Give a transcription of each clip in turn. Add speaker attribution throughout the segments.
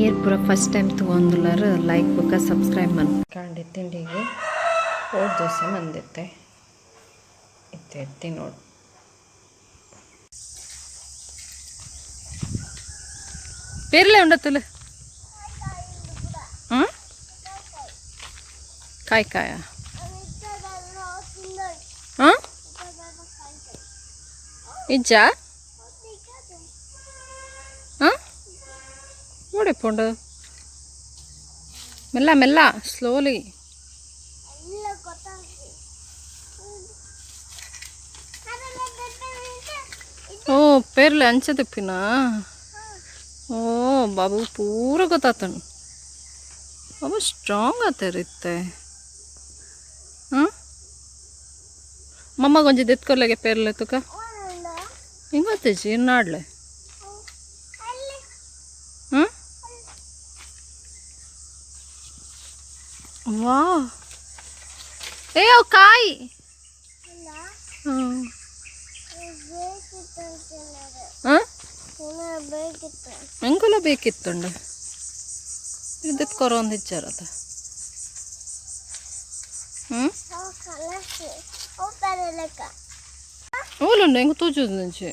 Speaker 1: ಏರ್ ಪೂರ first time ತಗೊಂದುಲ್ಲಾರ like ಬೊಕ್ಕ ಸಬ್ಸ್ಕ್ರೈಬ್ ಮನ್.
Speaker 2: ಕಾಂಡೆ ತಿಂಡಿಗೆ ಓಟ್ ದೋಸೆ ಮಂದಿತ್ತೆ. ಇತ್ತೆ ತಿನ್ನೋಡು.
Speaker 1: ಪೇರ್ಲೆ ಉಂಡತ್ತಲ್ಲ. ಹ್ಞೂ, ಕಾಯ್ ಕಾಯ. ಹಾಂ, ಇಜ್ಜಾ? ಹಾಂ, ನೋಡಿ ಪೋಂಡು. ಮೆಲ್ಲ ಮೆಲ್ಲ, ಸ್ಲೋಲಿ. ಓ, ಪೇರ್ಲೆ ಅಂಚೆ ತಿಪ್ಪಿನ. ಓ ಬಾಬು, ಪೂರ ಗೊತ್ತಾತನು. ಬಾಬು ಸ್ಟ್ರಾಂಗ್ ಆತಾರ ಇತ್ತೆ. ಹಾಂ, ಮಮ್ಮ ಕೊಂಚ ದೆತ್ಕೊರ್ಲೆಗೆ ಪೇರ್ಲೆ ತುಕ. ಹಿಂಗೆ ಗೊತ್ತೇಜಿ ನಾಡ್ಲೆ. ಹ್ಞೂ, ವಾ, ಏ ಅವು ಕಾಯಿ. ಹ್ಞೂ ಹಾಂ, ಎಂಕುಲ ಬೇಕಿತ್ತುಂಡು. ಇದಕ್ಕೆ ಒಂದು ಇಚ್ಚಾರತ. ಹ್ಞೂ, ಓಲುಂಡು ಎಂಕ್ ತೂಜುಂಚಿ.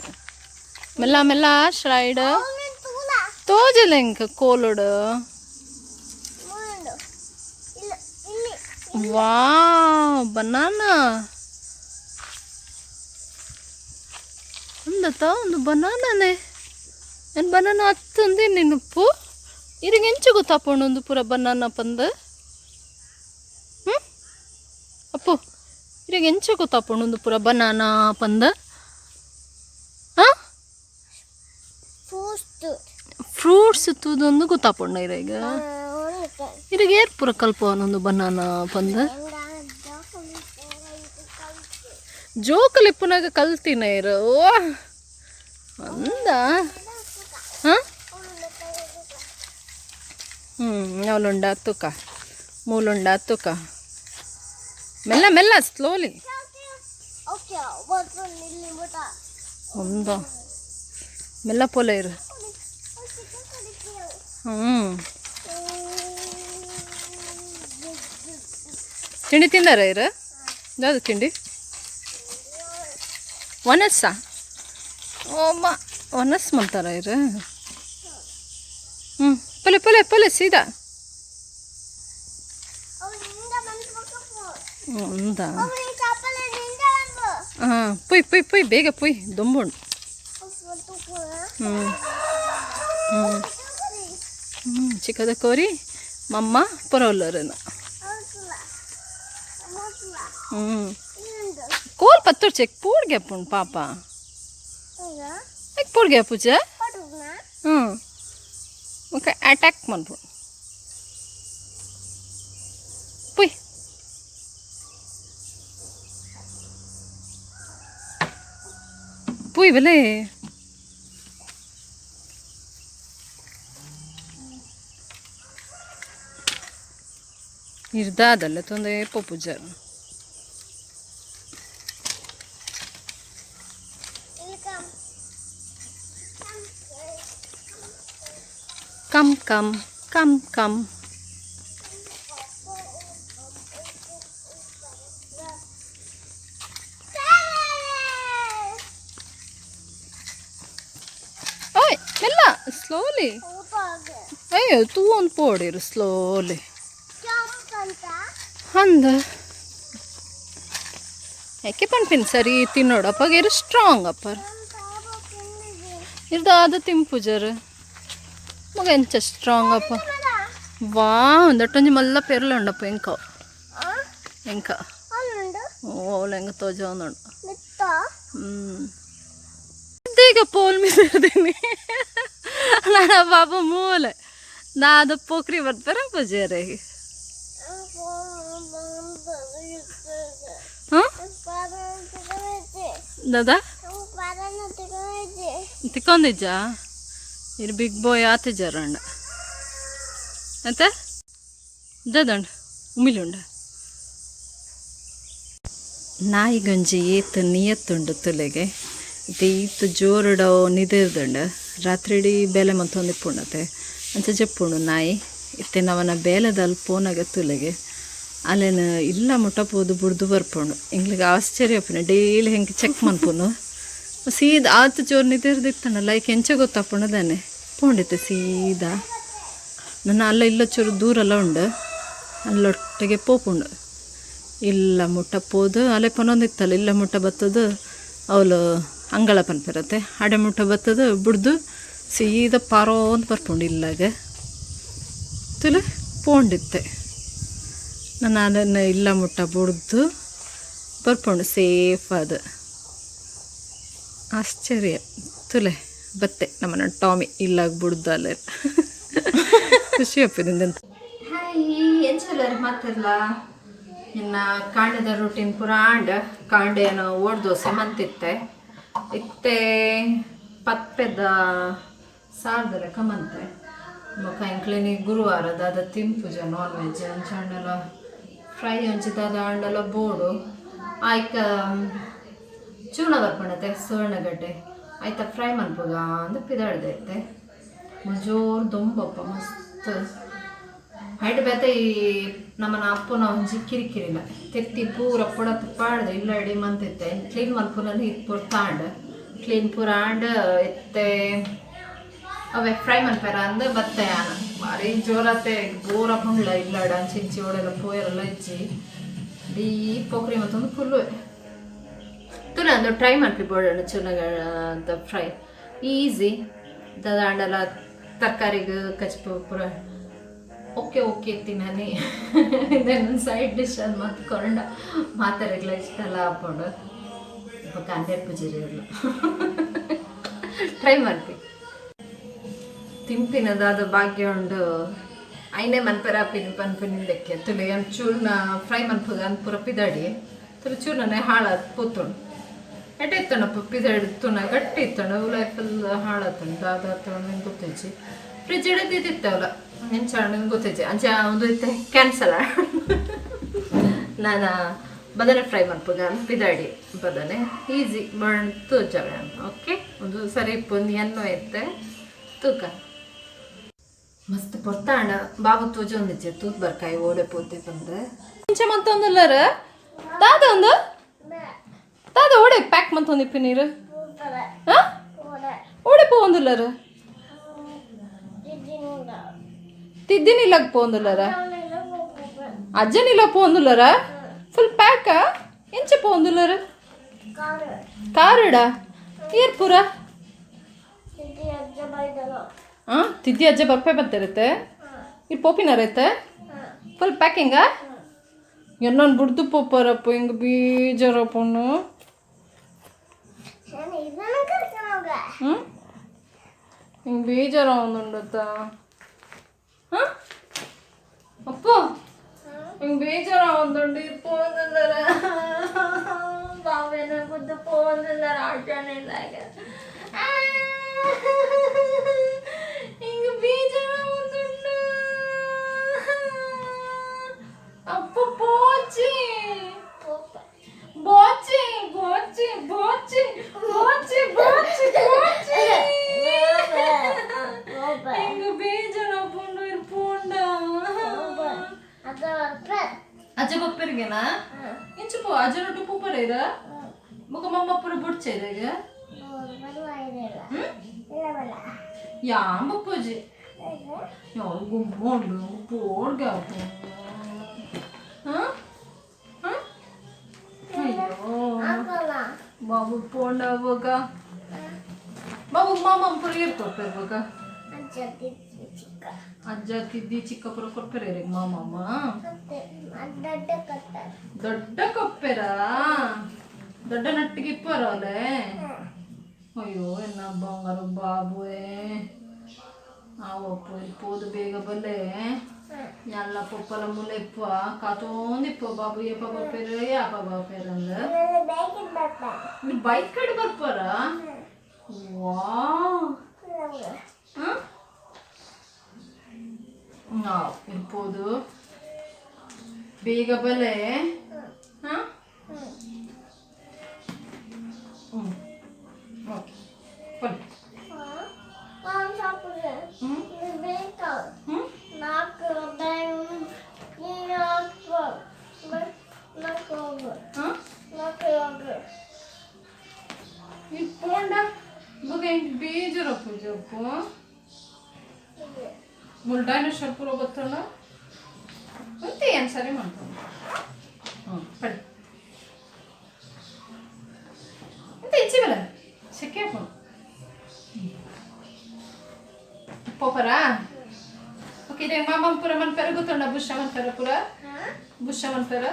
Speaker 1: ಮೆಲ್ಲ ಮೆಲ್ಲ ಸ್ಲೈಡ್. ತೋಜಲ ಎಂಕ್ ಕೋಲುಡು. ವಾ, ಬನಾನಾ ಒಂದತ್ತ? ಒಂದು ಬನಾನನೇ. ಏನು ಬನಾನ ಹತ್ತಂದೆ ನೆನಪು ಇರಿಗೆ. ಎಂಚ ಗೊತ್ತಾಪುಂಡು ಒಂದು ಪೂರ ಬನಾನ ಪಂದ್? ಹ್ಞೂ ಅಪ್ಪು, ಇರಿಗೆ ಎಂಚ ಗೊತ್ತಾಪುಂಡು ಒಂದು ಪೂರ ಬನಾನ ಪಂದ್? ಹಾಂ, ಫ್ರೂಟ್ಸ್ ತೂದೊಂದು ಗೊತ್ತಾಪುಂಡು ಇರೆಗ್. ಇರೆಗ್ ಏರ್ ಪೂರ ಕಲ್ಪವನೊಂದು ಬನಾನ ಪಂದ್? ಜೋಕುಲು ಇಪ್ಪುನಾಗ ಕಲ್ತಿನ ಇರು. ಓ, ಅಂದ. ಹಾಂ ಹ್ಞೂ, ಅವಳುಂಡ ತುಕ, ಮೂಲುಂಡ ತುಕ. ಮೆಲ್ಲ ಮೆಲ್ಲ, ಸ್ಲೋಲಿ. ಒಂದು ಮೆಲ್ಲ ಪೋಲೆ ಇರು. ಹ್ಞೂ, ತಿಂಡಿ ತಿಂದಾರ ಇರು? ಯಾವುದು ತಿಂಡಿ? ಒನಸ್ಸಾ? ಓಮ್ಮ, ಒನಸ್ ಮಂತಾರ ಇರು. ಹ್ಞೂ, ಪೊಲೆ ಪೊಲೆ ಪೊಲೆ, ಸೀದಾ. ఉందా? ಪುಯ್ ಪುಯ್ ಪುಯ್, ಬೇಗ ಪುಯ್, ದೊಂಬುಂಡು. ಹ್ಞೂ ಹ್ಞೂ ಹ್ಞೂ, ಚಿಕ್ಕದ ಕೋರಿ ಮಮ್ಮ ಪೊರವಲ್ಲರನ. ಹ್ಞೂ, ಕೋಲ್ ಪತ್ತೊಡ್ಚೆ ಚೆಕ್ ಪೂಡ್ಗೆ ಅಪ್ಪುಂಡು ಪಾಪ. ಪೂಡ್ಗೆ ಪೂಜೆ. ಹ್ಞೂ, ಓಕೆ, ಅಟ್ಯಾಕ್ ಮನ್ಪುಂಡು. ಪುಯ್ ಪುಯ್ ಬೆಲೆ. ಇರ್ದಾದಲ್ಲ ತೊಂದರೆ ಪೊಪ್ಪುಜಾರ. Come come come come. ಓಯ್, ಮೆಲ್ಲ, ಸ್ಲೋಲಿ. ಅಯ್ಯೋ, ತೂ ಒಂದು ಪೋಡಿರು, ಸ್ಲೋಲಿ. ಅಂದ ಯಾಕೆ ಪನ್ಪಿನ್ ಸರಿ ತಿನ್ನೋಡಪ್ಪ. ಇರು ಸ್ಟ್ರಾಂಗ್ ಅಪ್ಪ. ಇರ್ದಾದ ತಿಂಪುಜರ್ ಮಗ ಎಂಚ ಸ್ಟ್ರಾಂಗ್ ಅಪ್ಪ. ವಾ, ಒಂದಟ್ಟೊಂಜಿ ಮಲ್ಲ ಪೆರ್ಲೆ ಉಂಡಪ್ಪ. ಎಂಕ ಎಂಕ? ಓ, ಅವಳು ಹೆಂಗ ತೋಜೊಂದುಂಡು. ಹ್ಞೂ, ಈಗ ಪೋಲ್ ಮಿಸಿರ್ತೀನಿ ನನ್ನ ಪಾಪ. ಮೂಲೆ ದಾದ ಪೋಖ್ರಿ ಬರ್ತಾರ ಪೂಜಾರೆ. ಹಾಂ ದಾದಾ, ತಿಕ್ಕೊಂದಿಜ್ಜಾ? ಇರು, ಬಿಗ್ ಬಾಯ್ ಆತಿಜಾರಂಡ ಎಂತ ದಾದಂಡ ಉಮಿಲುಂಡ. ನಾಯಿಗಂಜಿ ಏತ್ ನಿಯತ್ತುಂಡು ತುಲೆಗೆ. ಇತ್ತೆ ಈತ್ ಜೋರುಡ ನಿದಿರ್ದುಂಡು. ರಾತ್ರಿ ಇಡೀ ಬೇಲೆ ಮಂತೊಂದಿಪ್ಪುಂಡತೆ.
Speaker 2: ಅಂಚ ಜೆಪ್ಪುಂಡು ನಾಯಿ. ಇತ್ತೆ ನವನ ಬೇಲೆದಲ್ ಪೋನಾಗ ತುಲೆಗೆ ಅಲೆನ ಇಲ್ಲ ಮುಟ್ಟ ಪೋದು ಬುಡ್ದು ಬರ್ಪುಂಡು. ಎಂಕ್ಲೆಗ್ ಆಶ್ಚರ್ಯ ಆಪುಂಡು, ಡೈಲಿ ಹೆಂಗೆ ಚೆಕ್ ಮನ್ಪುನು. ಸೀದಾ ಆತ್ ಜೋರು ನಿದೆರ್ದಿತ್ತಂಡ ಲೈಕ್ ಎಂಚ ಗೊತ್ತಾಪುಂಡು ದಾನೆ ಪೋಂಡಿತ್ತೆ ಸೀದಾ. ನನ್ನ ಅಲ್ಲ ಇಲ್ಲ ಚೂರು ದೂರೆಲ್ಲ ಉಂಡು, ಅಲ್ಲೊಟ್ಟಿಗೆ ಪೋಪುಂಡು. ಇಲ್ಲ ಮುಟ್ಟ ಪೋದು ಅಲೆ ಪನೊಂದಿತ್ತಲ್ಲ, ಇಲ್ಲ ಮುಟ್ಟ ಬತ್ತದು ಅವಳು ಅಂಗಳ ಪನ್ಪಿರತ್ತೆ, ಅಡೆ ಮುಟ್ಟ ಬತ್ತದು ಬುಡ್ದು ಸೀದಾ ಪಾರೋಂದು ಬರ್ಪುಂಡು ಇಲ್ಲಾಗ ತುಲೆ ಪೋಂಡಿತ್ತೆ. ನಾನು ಅದನ್ನು ಇಲ್ಲ ಮುಟ್ಟ ಬುಡ್ದು ಬರ್ಪುಂಡು ಸೇಫ್ ಅದು. ಆಶ್ಚರ್ಯ ತುಲೆ ಬತ್ತೆ ನಮ್ಮನ್ನ ಟಾಮಿ ಇಲ್ಲಾಗ ಬುಡ್ದು ಅಲ್ಲೇ ಖುಷಿ ಆಪಿದೆ. ಹಾಯ್ ಎಂಚಲರ್ ಮಾತಿರ್ಲ ಇನ್ನು ಕಾಂಡದ ರೂಟೀನ್ ಪೂರ ಆಂಡ್. ಕಾಂಡ ಏನೋ ಓಡ್ ದೋಸೆ ಮಂತಿತ್ತೆ. ಇತ್ತೆ ಪತ್ಪೆದ ಸಾರ್ದ ಲೆಕ್ಕ ಮಂತೆ. ಬೊಕ ಎಂಕ್ಲೆನಿ ಗುರುವಾರ ದಾದ ತಿನ್ಪುಜ ನಾನ್ ವೆಜ್ ಅಂಚಾಂಡಲ ಫ್ರೈ ಒಂಜಿ ದಾದ ಆಂಡಲ ಬೋಡು. ಆಯ್ಕ ಚೂರ್ಣ ಬರ್ಪುಂಡತೆ ಸುವರ್ಣಗಡ್ಡೆ ಆಯ್ತ ಫ್ರೈ ಮನ್ಪುಗ ಅಂದ್ ಪಿದಾಡ್ದೆ ಇತ್ತೆ. ಜೋರು ದೊಂಬಪ್ಪ ಮಸ್ತ್ ಹೈಟ್ ಬೇತೆ. ಈ ನಮ್ಮನ ಅಪ್ಪನ ಒಂಜಿ ಕಿರಿಕಿರಿಲ್ಲ, ತೆತ್ತಿ ಪೂರ ಪುಡತ್ ಪಾಡ್ದು ಇಲ್ಲ ಅಡಿ ಮಂತಿತ್ತೆ. ಕ್ಲೀನ್ ಮನ್ಪುನಂದು ಇತ್ತು ಪೂರ ತಾಂಡ್ ಕ್ಲೀನ್ ಪೂರ ಆಂಡ್. ಇತ್ತೆ ಅವೇ ಫ್ರೈ ಮನ್ಪೆರ ಅಂದ್ ಬತ್ತೆ. ಆನ ಭಾರಿ ಜೋರತ್ತೆ, ಬೋರ ಪುಂಡ್ಲ ಇಲ್ಲಡ ಅಂಚಿ ಇಂಚಿ ಓಡೆಲ್ಲ ಪೋಯರೆಲ್ಲ ಇಜ್ಜಿ. ಡೀಪ್ ಪೋಕ್ರಿ ಮತ್ತೊಂದು ಫುಲ್ಲು ತುನ ಅಂದು ಟ್ರೈ ಮನ್ಪಿ ಬೋಡಣ್ಣ ಚೂರ್ಣಗ ಅಂತ ಫ್ರೈ ಈಸಿ ದಾಂಡಲ. ತರಕಾರಿಗೆ ಕಚ್ಪು ಪೂರ ಓಕೆ ಓಕೆ ತಿನ್ನನಿ. ಇದನ್ನು ಸೈಡ್ ಡಿಶ್ ಅದು ಮತ್ಕೊಂಡ ಮಾತಾಡಗ್ಲ ಇಷ್ಟೆಲ್ಲ ಹಾಕೊಂಡು ಬೊಕ ಪೂಜೆ ಟ್ರೈ ಮಾಡ್ತಿ. ತಿನ್ಪಿನದಾದ ಭಾಗ್ಯ ಉಂಡು. ಐನೆ ಮನ್ಪೆರ ಪಿನ್ ಪನ್ಪಿನ ಲೆಕ್ಕೆ ತುಲೆ ಚೂರ್ಣ ಫ್ರೈ ಮನ್ಪುಗ ಅಂದ್ ಪೂರ ಪಿದಾಡಿ ತುಲೆ ಚೂರ್ಣನೆ ಹಾಳಾದ್ ಪೋತುಂಡು. ಎಡ್ಡೆ ಇತ್ತಣ್ಣ ಪಿದಾಡಿ ತುನ ಗಟ್ಟಿ ಇತ್ತಣ್ಣ, ಉಲಾಯಿ ಫುಲ್ ಹಾಳಾತುಂಡು. ದಾದ ಆತುಂಡು ಗೊತ್ತಿಜ್ಜಿ. ಫ್ರಿಜ್ ಇಡದಿತ್ತವಲ್ಲ, ಎಂಚ ಗೊತ್ತಿಜ್ಜಿ. ಅಂಚ ಒಂದು ಇತ್ತೆ ಕ್ಯಾನ್ಸಲ್. ನಾನು ಬದನೆ ಫ್ರೈ ಮನ್ಪುಗ ಪಿದಾಡಿ. ಬದನೆ ಈಸಿ ಬಣ್ಣ ತೂಜವೆ. ಓಕೆ, ಒಂದು ಸರಿ ಇಪ್ಪೊಂದು ಎಣ್ಣೆ ಇತ್ತೆ ತೂಕ ಮಸ್ತ್ ಪೊರ್ತಾಂಡ. ಬಾಬು ತೂಜೊಂದಿಜ್ಜೆ, ತೂತ್ ಬರ್ಕಾಯಿ ಓಡೆ ಪೋತೆ ಬಂದೆ. ಇಂಚ ಮಂತೊಂದುಲ್ಲರ ದಾದ ಒಂದು ದಾದ ಓಡೆ ಪ್ಯಾಕ್ ಮಂತೊಂದಿಪ್ಪಿ ನೀರು ಹಾಂ ಓಡೆ ಪೋವೊಂದುಲ್ಲರ ತಿದ್ದಿನಿಲ್ಲಗ್ ಪೋವೊಂದುಲ್ಲರ ಅಜ್ಜನಿಲ್ಲ ಪೋವೊಂದುಲ್ಲರ ಫುಲ್ ಪ್ಯಾಕ ಎಂಚ ಪೋವೊಂದುಲ್ಲರ ಕಾರುಡ ಏರ್ ಪೂರ ಹಾಂ ತಿದ್ದಿ ಅಜ್ಜ ಬರ್ಪೆ ಬಂತಿರುತ್ತೆ. ಇದು ಪೋಪಿನರೈತೆ ಫುಲ್ ಪ್ಯಾಕಿಂಗಾ. ಎನ್ನೊಂದು ಬುಡ್ದು ಪೋಪಾರಪ್ಪ, ಹಿಂಗೆ ಬೀಜರ ಪೊಣ್ಣು. ಹ್ಞೂ ಹಿಂಗೆ ಬೇಜಾರ ಒಂದುಂಡತ್ತ. ಹಾಂ ಅಪ್ಪ ಹಿಂಗೆ ಬೇಜಾರ ಒಂದುಂಡು. ಪೋಂದುಲ್ಲರ ಬಾಬೇನ ಬುದ್ದು ಪೋಂದುಲ್ಲರ ಆಟನಿಲ್ಲಾಗ ಹಿಂಗೆ ಬೇಜಾರ ಒಂದುಂಡು. ಅಪ್ಪ ಪೋಚಿ ಬೋಚಿ ಬೋಚಿ ಬೋಚಿ ಬೋಚಿ ಬೋಚಿ ಬೋಚಿ. ಹಿಂಗ ಬೇಜಾರ ಪುಂಡು ಪೋಂಡ. ಅಜ್ಜ ಬಪ್ಪರಿಗೆನಾ ಇಂಚು ಪೋ ಅಜ್ಜನೊಟ್ಟು ಪೂಪರ ಇರ ಮುಗ ಮಮ್ಮ ಪುರ ಬುಡ್ಚೇರ. ಯಾಂ ಬಪ್ಪುಜಿ ಯಾವ ಗುಮ್ಮೋಂಡು ಪೋಡ್ಗೆ. ಹಾಂ ಅಯ್ಯೋ ಬಾಬು ಪೋಂಡ ಬೊಕ ಬಾಬು ಮಾಮ ಪುರ ಏರ್ ಕೊರ್ಪೆರ್ ಬೊಕ ಅಜ್ಜ ತಿದ್ದಿ ಚಿಕ್ಕ ಪುರ ಕೊರ್ಪೆರ್ ಮಾಮಮ್ಮ ದೊಡ್ಡ ಕೊಪ್ಪೆರ ದೊಡ್ಡ ನಟ್ಟಿಗೆ ಇಪ್ಪರಲೆ. ಅಯ್ಯೋ ಎನ್ನ ಬಂಗಾರ ಬಾಬುವೆ. ಆವಪ್ಪು ಪೋದು ಬೇಗ ಬಲ್ಲೆ ಎಲ್ಲ ಪೊಪ್ಪಲ ಮುಲೆ ಇಪ್ಪ ಕಾತೊಂದಿಪ್ಪ ಬಾಬು ಏಪ ಬರ್ಪೇರು ಯಾಪ ಬರ್ಪೇರು ಅಂದ. ನೀವು ಬೈಕ್ ಕಡೆ ಬರ್ಪಾರ? ವಾ ಇರ್ಬೋದು ಬೇಗ ಬಲೆ. ಹಾಂ ಹ್ಞೂ ಓಕೆ ಬನ್ನಿ. ಹ್ಞೂ ಮುಲ್ ಡೈನೋಸರ್ ಪೂರ ಗೊತ್ತುಂಡ ಅಂತೆ ಏನು ಸರಿ ಮಾಡ್ಕೊಂಡು ಹ್ಞೂ ಪಡಿ ಎಂತ ಇಂಚಿ ಬಲ ಸೆಕೆ ಹಾಕೊಂಡು ಪೋಪರಾ. ಓಕೆ, ಇದೆ ಮಾಮ ಪೂರ ಮನ್ಪೆರ ಗೊತ್ತುಂಡ? ಬುಷ ಮನ್ಪೆರ ಪೂರ? ಬುಷ ಮನ್ಪೆರ?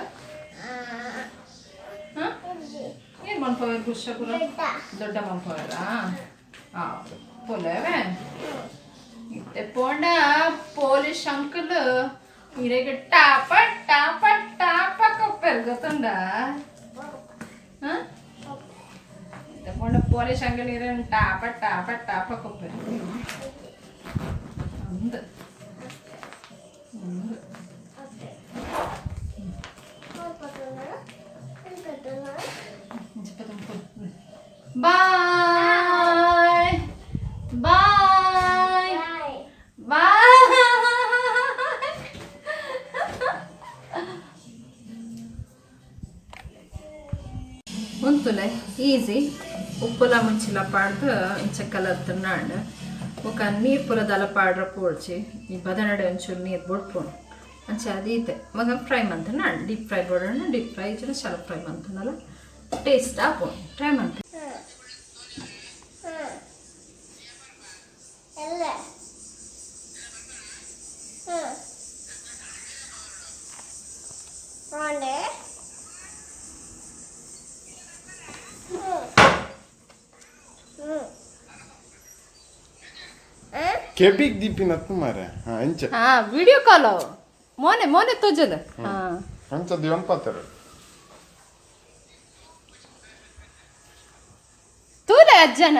Speaker 2: ಹಾಂ, ಏನು ಮನ್ಪವೇರು ಬುಷ ಪೂರ? ದೊಡ್ಡ ಮನ್ಪವೇರಾ? ಹಾಂ, ಪೋಲೇವೆ. ಇತ್ತೆ ಪೋಂಡ ಪೊಲೀಸ್ ಅಂಕಲ್ ಇರೆಗ್ ಟಾಪ ಟಾಪ ಟಾಪ ಕೊಪ್ಪೆರ್ ಗೊತ್ತುಂಡ? ಹಾಂ, ಇತ್ತೆ ಪೋಂಡ ಪೊಲೀಸ್ ಅಂಕಲ್ ಇರೆ ಟಾಪ ಟಾಪ ಟಾಪ ಕೊಪ್ಪೆರ್. ಅಂದ್ ಅಂದ್. Bye bye bye. ಉಂತುಲೆ ಈಸಿ. ಉಪ್ಪುಲ ಮುಂಚಿಲ ಪಾಡ್ದು ಇಂಚ ಕಲರ್ ತಿನ್ನಾಂಡ್. ಬೊಕ ನೀರು ಪೂರ ದಾಲ ಪಾಡ್ರ ಪೋಡ್ಚಿ. ಈ ಬದನಡೆ ಒಂಚೂರು ನೀರು ಬೊಡ್ಪುಂಡು. ಅಂಚ ಅದೀತೆ ಮಗ ಫ್ರೈ ಮಂತನ. ಡೀಪ್ ಫ್ರೈ ಬೋಡೋಣ, ಡೀಪ್ ಫ್ರೈ ಇಜ್ಜಿಡ ಶಾಲೋ ಫ್ರೈ ಮಂತನಲ್ಲ ಟೇಸ್ಟ್ ಆಪುಂಡು. ಟ್ರೈ ಮಂತೆ.
Speaker 3: ಕೆಬಿಗ್ ದೀಪಿನತ್ ಮಾರೆ, ಹಾ, ಅಂಚ.
Speaker 2: ಹಾ, ವಿಡಿಯೋ ಕಾಲ್ ಅವು. ಮೋನೆ ಮೋನೆ ತೋಜದ, ಹಾ.
Speaker 3: ಅಂಚ ದಿವನ್ ಪಾತ್ರ.
Speaker 2: ತೂಲೆ ಅಜ್ಜನ.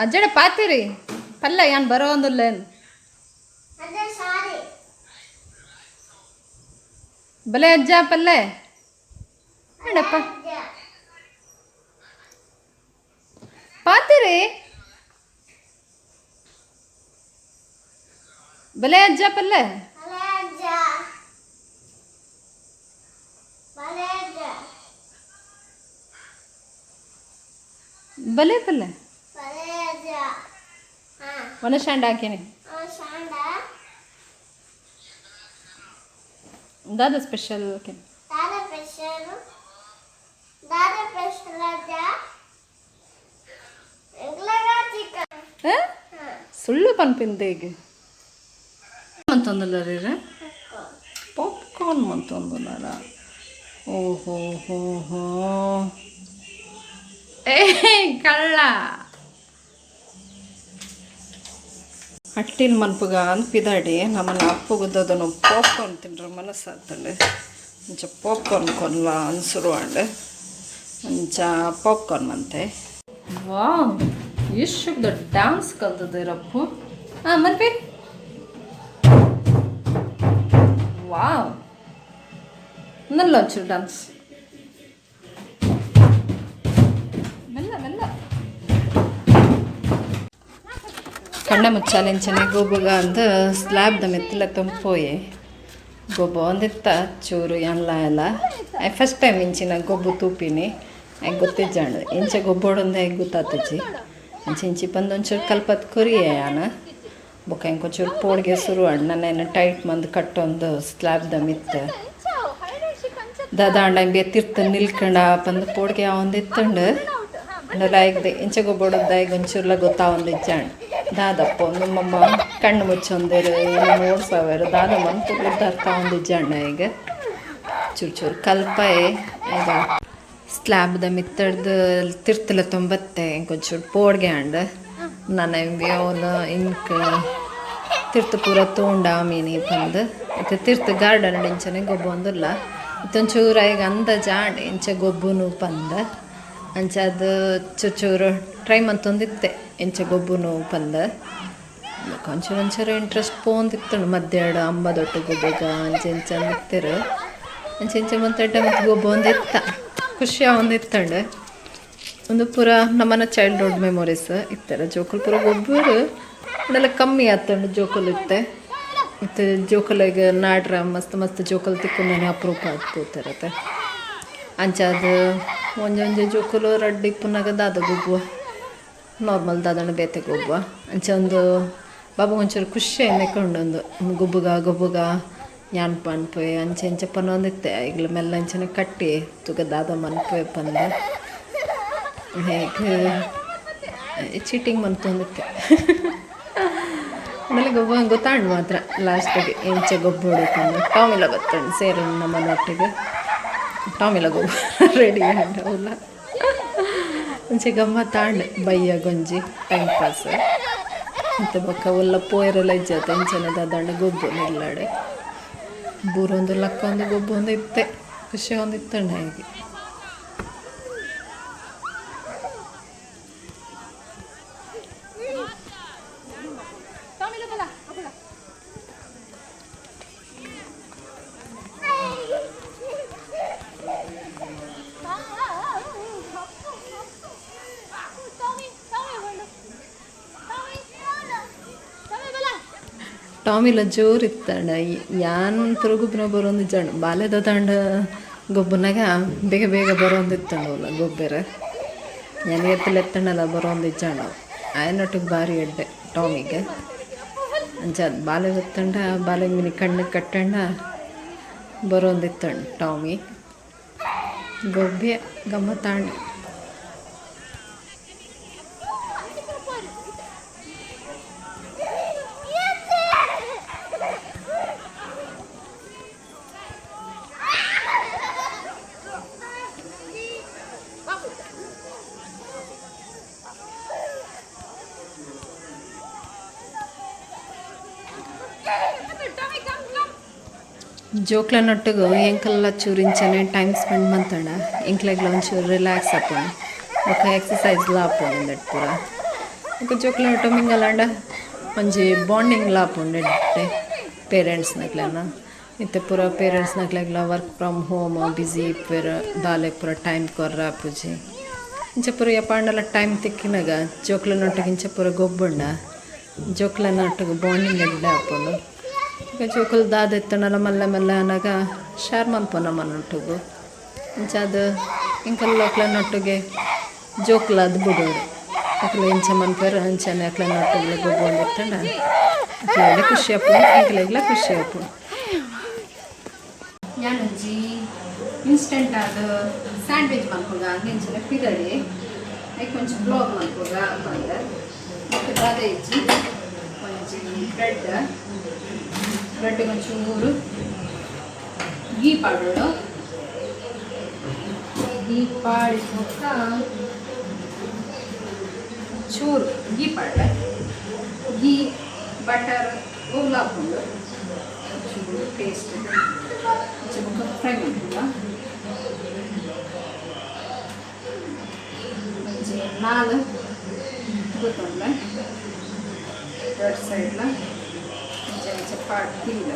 Speaker 2: ಅಜ್ಜಡ ಪಾತಿರಿ ಪಲ್ಲ ಯಾನ್ ಬರೋ ಒಂದುಲ್ಲೇನು. ಬಲೆ ಅಜ್ಜ, ಪಲ್ಲೆ ಬೇಡಪ್ಪ. ಪಾತಿರಿ ಬಲೆ ಅಜ್ಜ, ಪಲ್ಲೆ. ಬಲೆ ಪಲ್ಲೆ ಮನುಷ್ಯಾಂಡ ಹಾಕೀನಿ. ದಾದ ಸ್ಪೆಷಲ್? ಸುಳ್ಳು ಪನ್ಪಿಂದೇಗ ಮಂತೊಂದುಲ್ಲ? ಪಾಪ್ಕಾರ್ನ್ ಮಂತೊಂದುಲ್ಲಾರ? ಓಹೋ ಹೋ ಹೋ, ಏ ಕಳ್ಳ. ಅಟ್ಟಿನ ಮನ್ಪುಗ ಅಂದ್ ಪಿದಾಡಿ ನಮ್ಮನ್ನ ಅಪ್ಪುಗುದ್ದದನ್ನು ಪಾಪ್ಕಾರ್ನ್ ತಿನ್ರ ಮನಸ್ಸಾತಂಡು. ಅಂಚ ಪಾಪ್ಕಾರ್ನ್ ಕೊನ್ಲ ಅನ್ಸುರು ಅಂಡ್. ಅಂಚ ಪಾಪ್ಕಾರ್ನ್ ಮಂತೆ. ವಾವ್, ಎಷ್ಟು ದೊಡ್ಡ ಡ್ಯಾನ್ಸ್ ಕಲ್ತದಿರಪ್ಪು. ಹಾಂ, ಮನ್ಪಿ. ವಾವ್, ನಲ್ಲ ಒಂಚೂರು ಡ್ಯಾನ್ಸ್. ಮೆಲ್ಲ ಮೆಲ್ಲ. ಕಣ್ಣ ಮುಚ್ಚಾಲೆಂಚನೆ ಗೊಬ್ಬುಗ ಅಂದ್ ಸ್ಲ್ಯಾಬ್ದ ಮೆತ್ತಲ ತಂಪೋಯೆ. ಗೊಬ್ಬು ಒಂದಿತ್ತ ಚೂರು ಎನ್ಲ ಎಲ್ಲ. I first time ಇಂಚಿನ ಗೊಬ್ಬು ತೂಪಿನಿ. ಐಕ್ ಗೊತ್ತಿಜ್ಜಾಂಡ್ ಇಂಚ ಗೊಬ್ಬೊಡೊಂದು. ಐಕ್ ಗೊತ್ತಾತಜಿ. ಅಂಚ ಇಂಚಿ ಬಂದು ಒಂಚೂರು ಕಲ್ಪತ್ ಕೊರಿಯೆ ಯಾನ್. ಬೊಕ ಎಂಕ್ ಒಂಚೂರು ಪೋಡಿಗೆ ಸುರು ಆಂಡ್. ನನ್ನ ಟೈಟ್ ಮಂದ್ ಕಟ್ಟೊಂದು ಸ್ಲ್ಯಾಬ್ದ ಮಿತ್ತ ದಾದಾಂಡ ಇಂಬೆ ತಿರ್ತ್ ನಿಲ್ಕಂಡ ಪಂದ್ ಪೋಡಿಗೆ ಆವೊಂದಿತ್ತುಂಡು. ಅಂಡಲ ಐಕ್ ಇಂಚ ಗೊಬ್ಬೊಡುದಾಯ್ಗ್ ಒಂಚೂರ್ಲ ಗೊತ್ತಾವೊಂದಿಜ್ಜಾಂಡ್. ದಾದಪ್ಪ ನಮ್ಮಮ್ಮ ಕಣ್ಣು ಮುಚ್ಚೊಂದಿರು ಓಡ್ಸವರು ದಾದ ಮನ್ಪುಗ್ಲ ಅರ್ಥ ಆವೊಂದಿಜ್ಜಾಂಡ್. ಈಗ ಚೂರು ಚೂರು ಕಲ್ಪಾಯೆ. ಈಗ ಸ್ಲ್ಯಾಬ್ದ ಮಿತ್ತಡ್ದು ತಿರ್ತಲ ತೊಂಬತ್ತೆ. ಇಂಕೊಂಚೂರು ಪೋಡ್ಗೆ ಆಂಡ್. ನನ ಇಂಬೆ ಓಲು ಇಂಕ್ ತಿರ್ತು ಪೂರ ತೂಂಡ ಮೀನಿ ಪಂದ್. ಇತ್ತೆ ತಿರ್ತು ಗಾರ್ಡನ್ ಇಂಚನೆ ಗೊಬ್ಬೊಂದುಲ್ಲ. ಇತ್ತೊಂಚೂರು ಐಗ್ ಅಂದಾಜಾಂಡ್ ಇಂಚ ಗೊಬ್ಬುನು ಪಂದ್. ಅಂಚ ಅದು ಚೂರು ಚೂರು ಟ್ರೈ ಮಂತೊಂದಿತ್ತೆ ಇಂಚ ಗೊಬ್ಬುನು ಪಂದ್. ಒಂಚೂರು ಒಂಚೂರು ಇಂಟ್ರೆಸ್ಟ್ ಪೋಂದಿತ್ತುಂಡು. ಮಧ್ಯಾಹ್ನ ಅಂಬದೊಟ್ಟು ಗೊಬ್ಬುಗ ಅಂಚ ಇಂಚ ಅಂದಿತ್ತೆರ್. ಅಂಚ ಇಂಚ ಮಂತ್ ಎಡ್ಡೆ ಮಂತ್ ಗೊಬ್ಬೊಂದಿತ್ತ, ಖುಷಿ ಆವೊಂದಿತ್ತಂಡು. ಒಂದು ಪೂರ ನಮ್ಮನ ಚೈಲ್ಡ್ಹುಡ್ ಮೆಮೊರೀಸ್. ಇತ್ತೆರ ಜೋಕುಲು ಪೂರ ಗೊಬ್ಬರು ಅಂಡಲ ಕಮ್ಮಿ ಆತುಂಡು ಜೋಕುಲು ಇತ್ತೆ. ಇತ್ತೆ ಜೋಕುಲೆಗ್ ನಾಡ್ರ ಮಸ್ತ್ ಮಸ್ತ್ ಜೋಕುಲು ತಿಕ್ಕುನನೆ ಅಪರೂಪ ಆದ್ ಪೋತೆರತೆ. ಅಂಚಾದ್ ಒಂಜೊಂಜಿ ಜೋಕುಲು ರಡ್ಡ್ ಇಪ್ಪುನಗ ದಾದ ಗೊಬ್ಬುವ ನಾರ್ಮಲ್ ದಾದನ ಬೇತೆ ಗೊಬ್ಬುವ. ಅಂಚ ಉಂದು ಬಾಬು ಒಂಚೂರು ಖುಷಿ ಆಯಿನೆಕ್ ಉಂಡು ಉಂದು ಗೊಬ್ಬುಗ ಗೊಬ್ಬುಗ ಯಾನ್ ಪನ್ಪೆ ಅಂಚ ಇಂಚ ಪನೊಂದಿತ್ತೆ. ಐಗ್ಲ ಮೆಲ್ಲ ಅಂಚನೆ ಕಟ್ಟಿ ತೂಕ ದಾದ ಮನ್ಪುವೆ ಪಂದ್ ಹೇಗ್ ಚೀಟಿಂಗ್ ಮಂತೊಂದಿತ್ತೆ. ಆಂಡಲ ಗೊಬ್ಬು ಗೊತ್ತಾಂಡ್ ಮಾತ್ರ ಲಾಸ್ಟಿಗೆ ಎಂಚ ಗೊಬ್ಬೊಡು ಪಂದ್. ಟಾಮಿಲ ಬತ್ತಂಡ್ ಸೇರುಂಡು ನಮ್ಮನೊಟ್ಟಿಗೆ. ಟಾಮಿಲ ಗೊಬ್ಬು ರೆಡಿ ಆಂಡ್ ಅವ್ಲ. ಅಂಚ ಗಮ್ಮತ್ತಾಂಡ್ ಬಯ್ಯ ಗೊಂಜಿ ಟೈಮ್ ಪಾಸ್. ಇತ್ತೆ ಬೊಕ್ಕ ಒಲ್ಲ ಪೋಯೆರೆಲ ಇಜ್ಜತೆ ಇಂಚನೆ ದಾದಾಂಡ ಗೊಬ್ಬು ಇಲ್ಲಡೆ ಬೂರೊಂದು ಲಕ್ಕೊಂದು ಗೊಬ್ಬೊಂದು ಇತ್ತೆ ಖುಷಿ ಆವೊಂದಿತ್ತುಂಡು ಆಯೆಗ್. ಟಾಮಿಲ ಜೋರು ಇತ್ತಂಡ ಯಾನ್ ಪೂರ ಗೊಬ್ಬುನ ಬರೊಂದಿಜ್ಜಾಂಡ್ ಬಾಲೆದ ದಾಂಡ ಗೊಬ್ಬುನಗ ಬೇಗ ಬೇಗ ಬರೊಂದಿತ್ತಂಡ ಅವ್ಲ ಗೊಬ್ಬೆರೆ. ಯಾನ್ ಏತ್ ಲೆತ್ತಂಡಲ ಬರೊಂದಿಜ್ಜಾಂಡ್ ಅವು. ಆಯನೊಟ್ಟಿಗೆ ಬಾರಿ ಎಡ್ಡೆ ಟಾಮಿಗ್. ಅಂಚ ಬಾಲೆ ಬತ್ತಂಡ ಬಾಲೆ ಮಿನಿ ಕಣ್ಣು ಕಟ್ಟಂಡ ಬರೊಂದಿತ್ತಂಡ್ ಟಾಮಿ. ಗೊಬ್ಬೆ ಗಮ್ಮತ್ತಾಂಡ್. ಜೋಕ್ಲೆನೊಟ್ಟುಗು ಎಂಕಲ್ಲ ಚೂರು ಇಂಚನೆ ಟೈಮ್ ಸ್ಪೆಂಡ್ ಮಂತಂಡ ಎಂಕ್ಲೆಗ್ಲ ಒಂಚೂರು ರಿಲ್ಯಾಕ್ಸ್ ಆಪುಂಡು ಬೊಕ ಎಕ್ಸಸೈಸ್ಲ ಆಪುಂಡು ಉಂದೆಟ್ ಪೂರ. ಬೊಕ ಜೋಕ್ಲೆನೊಟ್ಟು ಮಿಂಗಲಾಂಡ ಒಂಜಿ ಬಾಂಡಿಂಗ್ಲ ಆಪುಂಡು ಎಡ್ಡೆ ಪೇರೆಂಟ್ಸ್ನಕ್ಲೆನ. ಇತ್ತೆ ಪೂರ ಪೇರೆಂಟ್ಸ್ನಕ್ಲೆಗ್ಲ ವರ್ಕ್ ಫ್ರಮ್ ಹೋಮ್ ಬ್ಯುಸಿ ಇಪ್ಪುವೆರ್ ಬಾಲೆಗ್ ಪೂರ ಟೈಮ್ ಕೊರ್ರೆ ಆಪುಜಿ. ಇಂಚ ಪೂರ ಏಪಾಂಡಲ ಟೈಮ್ ತಿಕ್ಕಿನಗ ಜೋಕ್ಲೆನೊಟ್ಟಿಗೆ ಇಂಚ ಪೂರ ಗೊಬ್ಬುಂಡ ಜೋಕ್ಲೆನೊಟ್ಟಿಗೆ ಬಾಂಡಿಂಗ್ ಎಡ್ಡೆ ಆಪುಂಡು. ಬೊಕ ಜೋಕುಲು ದಾದ ಇತ್ತುಂಡಲ ಮಲ್ಲೆ ಮಲ್ಲೆ ಆನಗ ಶೇರ್ ಮನ್ಪುವ ನಮನೊಟ್ಟುಗು. ಅಂಚಾದ್ ಎಂಕಲ್ಲ ಅಕ್ಲೆನೊಟ್ಟಿಗೆ ಜೋಕುಲಾದ್ ಬುಡೊಡು. ಅಕುಲು ಎಂಚ ಮನ್ಪುವೆರ್ ಅಂಚನೆ ಅಕ್ಲೆನೊಟ್ಟುಗು ಗೊಬ್ಬೊಂದಿತ್ತುಂಡ ಅಕ್ಲೆಗ್ಲ ಖುಷಿ ಆಪುಂಡು ಎಂಕ್ಲೆಗ್ಲ ಖುಷಿ ಆಪುಂಡು. ಯಾನೊಂಜಿ ಇನ್ಸ್ಟೆಂಟ್ ಆದ್ ಸ್ಯಾಂಡ್ವಿಚ್ ಮನ್ಪುಗ ಅಂಚನೆ ಪಿದಡಿ ಐಕ್ ಒಂಜಿ ಬ್ಲಾಗ್ ಮನ್ಪುಗ ಪಂದ್. ಬೊಕ ದಾದ ಇಜ್ಜಿ ಒಂಜಿ ಬ್ರೆಡ್ ಬ್ರೆಡ್ ಒಂಚೂರು ಗೀ ಪಾಡೊಡು. ಗೀ ಪಾಡಿ ಬೊಕ್ಕ ಚೂರು ಗೀ ಪಾಡ್ಲೆ. ಗೀ ಬಟರ್ ಒವ್ಲ ಆಪುಂಡು ಚೂರು ಟೇಸ್ಟ್ ಇಂಚ ಬೊಕ್ಕ ಫ್ರೈ ಮನ್ಪುಗ. ಒಂಜಿ ನಾಲ್ ದೆತೊನ್ಲೆ ಬ್ರೆಡ್ ಸೈಡ್ಲ ಇಂಚ ಇಂಚ ಪಾಡ್ ದೀಲ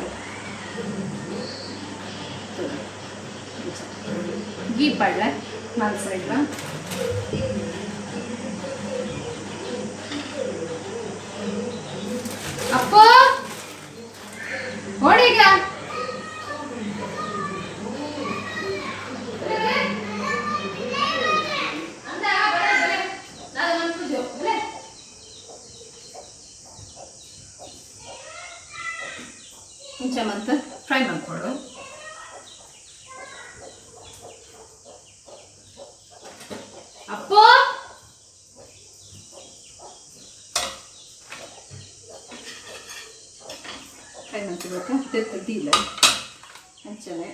Speaker 2: ಇಂಚ ಗೀ ಪಾಡ್ಲೆ ನಾಲ್ ಸೈಡ್ಲ. ಅಪ್ಪು ಓಡಿಗ ಇಂಚ ಮಂತ್ ಫ್ರೈ ಮನ್ಪೊಡು. ಅಪ್ಪು ಫ್ರೈ ಮಂತ್ಬೇಕು ತೆತ್ತು ದೀಲ ಅಂಚನೆ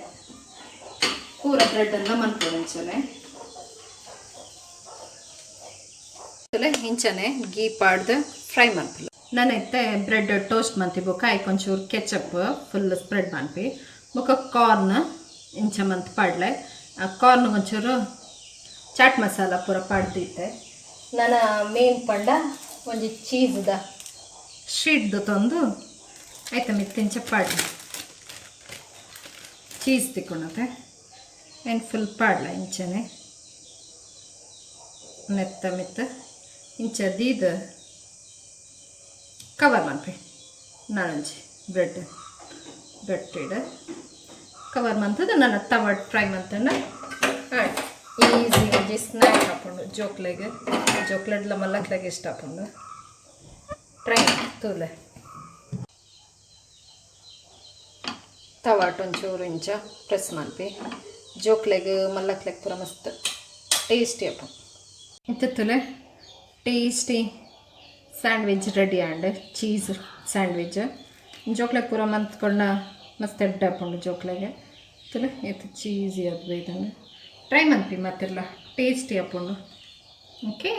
Speaker 2: ಪೂರ ಬ್ರೆಡ್ಡನ್ನು ಮನ್ಪೊಡು ಅಂಚನೆ ಇಂಚನೆ ಗೀ ಪಾಡ್ದು ಫ್ರೈ ಮನ್ಪುಲ. ನನ ಇತ್ತೆ ಬ್ರೆಡ್ ಟೋಸ್ಟ್ ಮಂತಿ ಬೊಕ್ಕ ಐಕ್ ಒಂಚೂರು ಕೆಚಪ್ ಫುಲ್ ಸ್ಪ್ರೆಡ್ ಮನ್ಪಿ ಬೊಕ್ಕ ಕಾರ್ನ್ ಇಂಚ ಮಂತ್ ಪಾಡ್ಲೆ. ಕಾರ್ನ್ ಒಂಚೂರು ಚಾಟ್ ಮಸಾಲ ಪೂರ ಪಾಡ್ದಿತ್ತೆ. ನನ ಮೇನ್ ಪಂಡ ಒಂಜಿ ಚೀಸ್ದ ಶೀಟ್ ತಂದು ಐತ ಮಿತ್ತ್ ಇಂಚ ಪಾಡ್ಲೆ. ಚೀಸ್ ತಿಕ್ಕೊಂಡತೆ ಏನು ಫುಲ್ ಪಾಡ್ಲ ಇಂಚನೆ ನೆತ್ತ ಮಿತ್ತ್ ಇಂಚ ದೀದ್ ಕವರ್ ಮನ್ಪಿ ನಾನೊಂಜಿ ಬ್ರೆಡ್ ಗಟ್ಟಿಡ್ ಕವರ್ ಮಂತದ ನನ್ನ ತವಡ್ ಫ್ರೈ ಮಂತಂಡ ಈಸಿ ಒಂಜಿ ಸ್ನ್ಯಾಕ್ ಆಪುಂಡು ಜೋಕ್ಲೆಗ್. ಜೋಕ್ಲೆಡ್ಲ ಮಲ್ಲಕ್ಲೆಗ್ ಇಷ್ಟ ಆಪುಂಡು. ಟ್ರೈ ತೂಲೆ. ತವಾಟ್ ಒಂಚೂರು ಇಂಚ ಪ್ರೆಸ್ ಮನ್ಪಿ. ಜೋಕ್ಲೆಗ್ ಮಲ್ಲಕ್ಲೆಗ್ ಪೂರ ಮಸ್ತ್ ಟೇಸ್ಟಿ ಆಪುಂಡು. ಇತ್ತೆ ತೂಲೆ, ಟೇಸ್ಟಿ ಸ್ಯಾಂಡ್ವಿಚ್ ರೆಡಿ ಆಂಡ್, ಚೀಸ್ ಸ್ಯಾಂಡ್ವಿಚ್. ಜೋಕ್ಲೆಗ್ ಪೂರ ಮಂತ್ಕೊಂಡ ಮಸ್ತ್ ಎಡ್ಡೆ ಆಪುಂಡು ಜೋಕ್ಲೆಗ್. ತೂಲೆ, ಏತ್ ಚೀಸಿ ಆದ್ ಬೈದಂಡ್. ಟ್ರೈ ಮನ್ಪಿ ಮಾತೆರ್ಲ, ಟೇಸ್ಟಿ ಆಪುಂಡು. ಓಕೆ.